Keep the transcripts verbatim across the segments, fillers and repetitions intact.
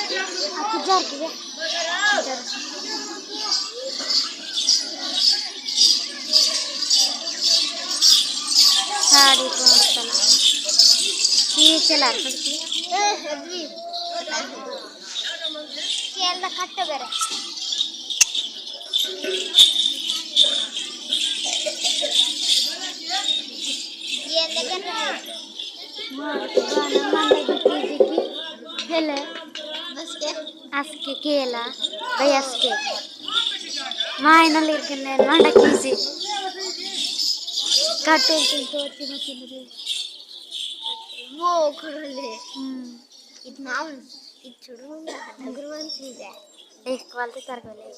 अक्कु जर के, जर। साड़ी कौन चला? ये चला सकती है। ए, अभी। केला कट करे। ये लेकर रहे। मार, गाना मार, कीजिए कि हेले। बस के? अस्के केला, भाई अस्के। मायना लेकिन ने मांडा कीजिए। काटून तुम तो तीनों तीनों दे। वो कर ले। हम्म। इतना, इतना छोड़ो ना, अग्रवाल चीज है। एक क्वालिटी तार को ले।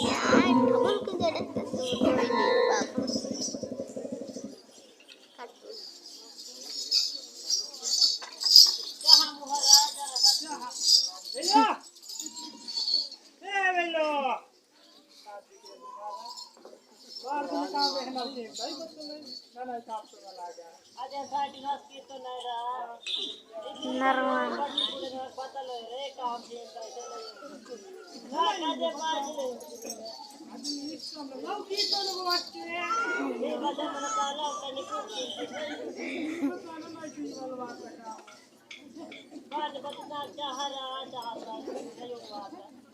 यार, डबल को दे दे, तो कोई नहीं, बाप। नरमान।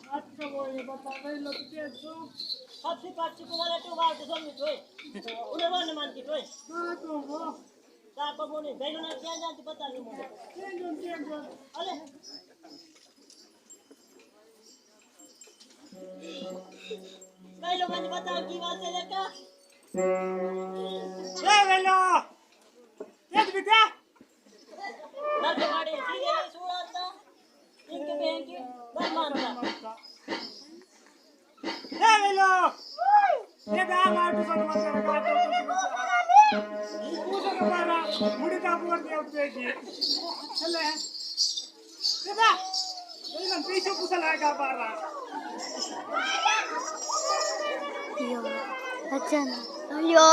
अच्छा, वो ये बता रहे लोग के तो। सबसे पक्षी को वाला तो बात समझ होए। उन्हें वन मान की होए। हाँ, तो वो। ताको बोले, बैलो ना क्या जानते पता नहीं मुझे। चेंज होन, चेंज होन। अरे। बैलो मुझे बताओ की बात है लेका? ए, बैलो। देख बेटा। ना तो गाड़ी सीधे नहीं सुनाता। इनके बहन की मत मानता। ए, वेलो। ये दा मार तू बंद मत कर, काट दो तू। पूछो के मारा, मुड़ी का पुअर दे उठे की। चले। ये दा। ये ना पीछे पूछा लगा का मारा। यो, अच्छा ना। यो।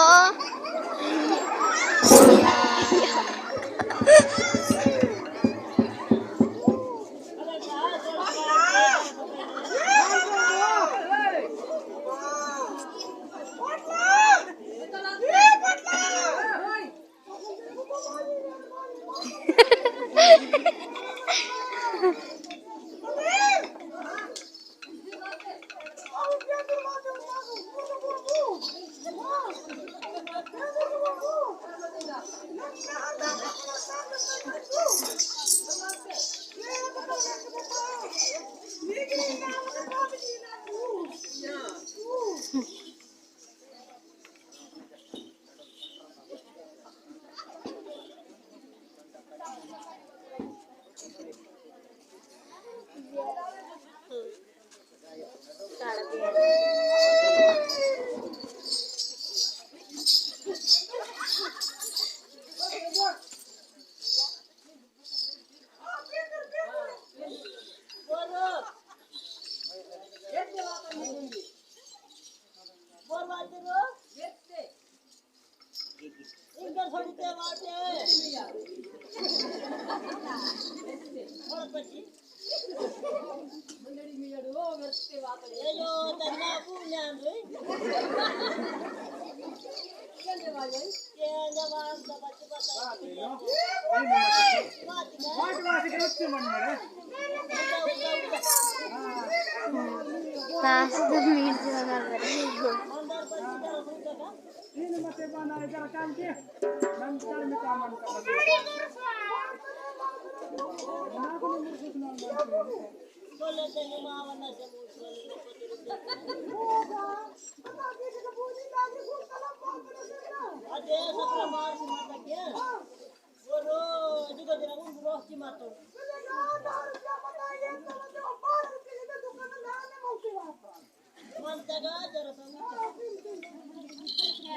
पाँच मिनट से बराबर है।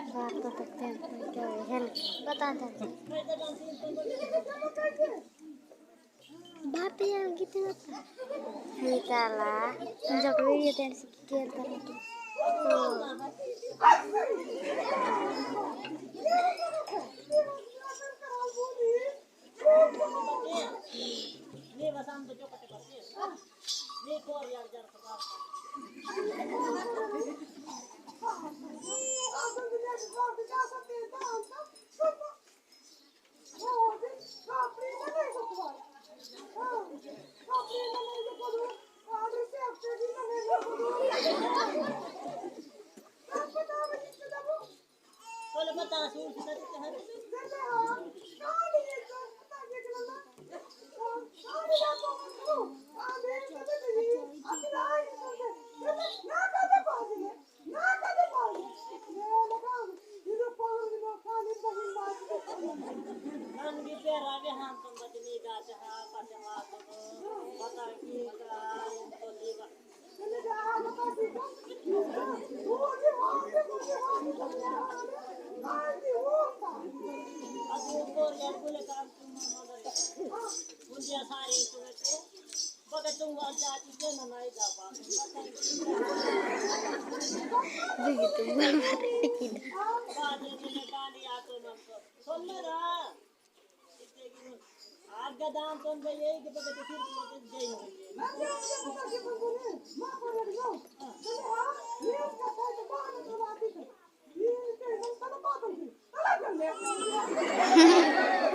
बात तो करते हैं, कोई क्या है, हेल्प बताते हैं। बाप यार कितना निकाला, जब वीडियो तेरे से केयर करेंगे।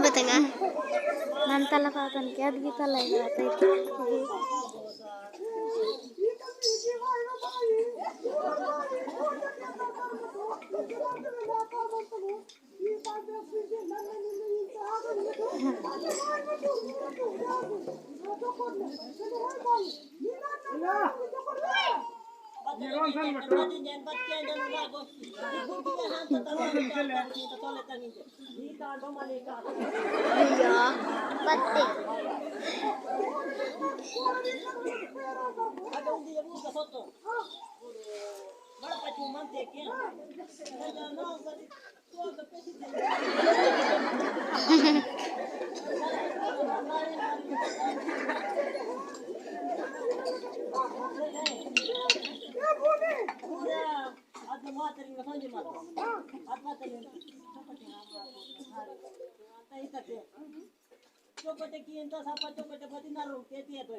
बतंगा। नंतला पातन के अद भी तला ही बात है। चोकटे की इंता सापा चोकटे बदी ना रो ते ते तो।